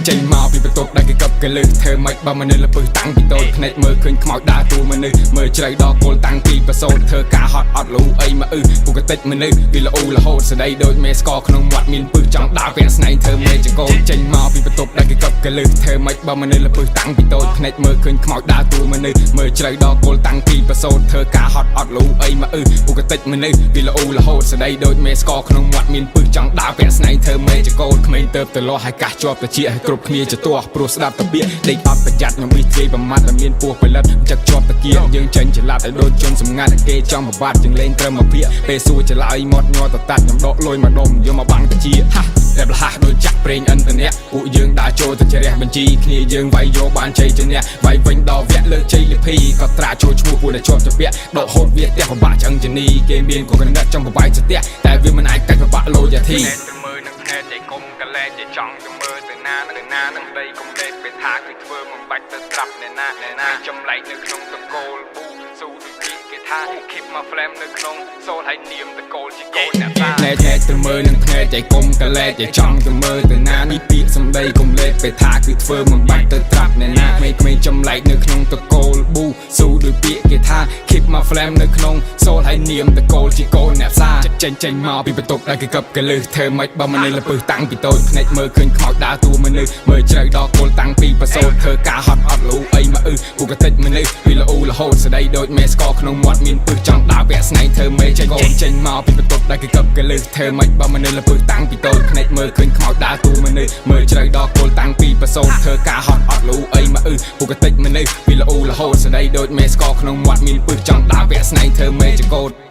ចេញមកពីបន្ទប់ដែលគេកឹបកលឹះធ្វើម៉េចបើមនុស្សលពឹសតាំងពីតូចភ្នែកមើលឃើញខ្មោចដើរតួមនុស្សមើលជ្រៅដល់គល់តាំងពីប្រសូតធ្វើការហត់អត់លូអីមកអ៊ឺពុកតិចមនុស្សវាល្អរហូតស្ដីដូចមេស្កក្នុងមាត់មានពឹសចង់ដើរពាក់ស្នែងធ្វើមេចកោចេញមកពីបន្ទប់ដែលគេកឹបកលឹះធ្វើម៉េចបើមនុស្សលពឹសតាំងពីតូចភ្នែកមើលឃើញខ្មោចដើរតួមនុស្សមើលជ្រៅដល់គល់តាំងពីប្រសូតធ្វើការហត់អត់លូអីមកអ៊ឺពុកតិចមនុស្សវាល្អរហូតស្ដីដូចមេស្កក្នុងមាត់មានពឹសចង់ដើរពាក់ស្នែងធ្វើមេចកោក្មេងទៅទៅលាស់ឲ្យកាសជាប់តិចឲ្យគ្រប់គ្នាចទាស់ព្រោះស្ដាប់តាពាកដេកអត់ប្រយ័ត្នខ្ញុំវិទ្យាប្រមាត់តែមានពោះផលិតចឹកជាប់តាគៀយើងចេញចល័តឲ្យដូចជនសម្ងាត់គេចង់ប្របាត់ជាងលេងត្រឹមមកភាកពេលសួរចឡើយមាត់ញ័រតតាត់ខ្ញុំដកលុយមកដុំយកមកបាំងតាជាហារ៉ែបលះដូចចាក់ប្រេងឥន្ធនៈពួកយើងដើរចូលទៅជ្រះបញ្ជីគ្នាយើងវាយយកបានជ័យជំនះវាយវិញដល់វគ្គលើកជ័យលភីក៏ត្រាចូលឈ្មោះពួកដែលជាប់ជាពាក់ដកហូតវាផ្ទះពិបាកឆ្អឹងជនីគេមានកកណិតចង់បបាយស្ទះតែវាមិនអាចកាច់ពិបាកលោយ៉ាធីទៅមើលនឹងភ្នែកឯកុំកលែកឯចង់ទៅមើលទៅណាទៅណានឹងដីកុំលេបពេលថាគឺធ្វើមិនបាច់ទៅត្រាប់អ្នកណាអ្នកណាចម្លែកនៅក្នុងតកូលប៊ូស៊ូដូចពាក្យគេថា keep my flame នៅក្នុងសូលឲ្យនាមតកូលជាកូនអ្នកតាណែណែទៅមើលនឹងភ្នែកឯកុំកលែកឯចង់ទៅមើលទៅណានេះពាក្យសំដីកុំលេបពេលថាគឺធ្វើមិនបាច់ទៅត្រាប់អ្នកណាក្មេងៗចម្លែកនៅក្នុងតកូលប៊ូស៊ូដូចពាក្យគេថា keep my flame នៅក្នុងសូលឲ្យនាមតកូលជាកូនអ្នកផ្សារចេញចេញមកពីបន្ទប់ដែលគេកឹបកលឹះធ្វើម៉េចបើមនុស្សលពឹសតាំងពីតូចភ្នែកមើលឃើញខ្មោចដើរតួមនុស្សមើលជ្រៅដល់គល់តាំងពីប្រសូតធ្វើការហត់អត់លូអីមកអ៊ឺពុកតិចមនុស្សវាល្អរហូតស្ដីដូចមេស្កក្នុងមាត់មានពឹសចង់ដើរពាក់ស្នែងធ្វើមេចេញកូនចេញមកពីបន្ទប់ដែលគេកឹបកលឹះធ្វើម៉េចបើមនុស្សលពឹសតាំងពីតូចភ្នែកមើលឃើញខ្មោចដើរតួមនុស្សមើលជ្រៅដល់គល់តាំងពីប្រសូតធ្វើការហត់អត់លូអីមកអ៊ឺពុកតិចមនុស្សវាល្អរហូតស្ដីដូចមេស្កក្នុងមាត់មានពឹសចង់ដើរពាក់ស្នែងធ្វើមេចកោត។